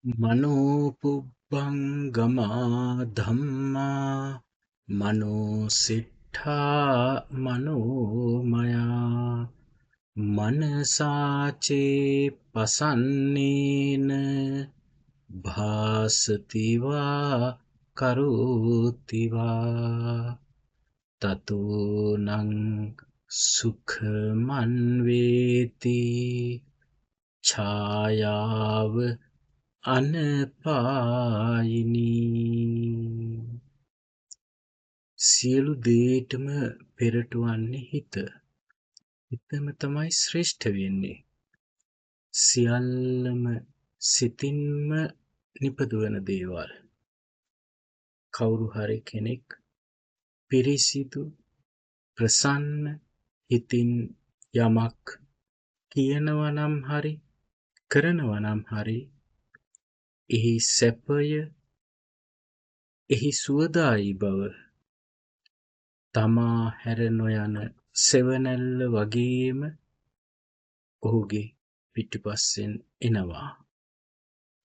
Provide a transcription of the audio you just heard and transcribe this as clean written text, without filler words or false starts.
මනෝ පුබ්බංගමා ධම්මා මනෝ සිට්ඨා මනෝමයා මනසාචේ පසන්නේන භාසතිවා කරෝතිවා තතෝ නං සුඛමන්වේති ඡායාව අනපායිනී. සියලු දේටම පෙරට වන්නේ හිත. හිතම තමයි ශ්‍රේෂ්ඨ වෙන්නේ. සියල්ලම සිතින්ම නිපදවන දේවල්. කවුරු හරි කෙනෙක් පිරිසිදු ප්‍රසන්න හිතින් යමක් කියනවා නම් හරි කරනවා නම් හරි, එහි සැපය, එහි සුවදායි බව තමා හැර නොයන සෙවණැල්ල වගේම ඔහුගේ පිටුපස්සෙන් එනවා.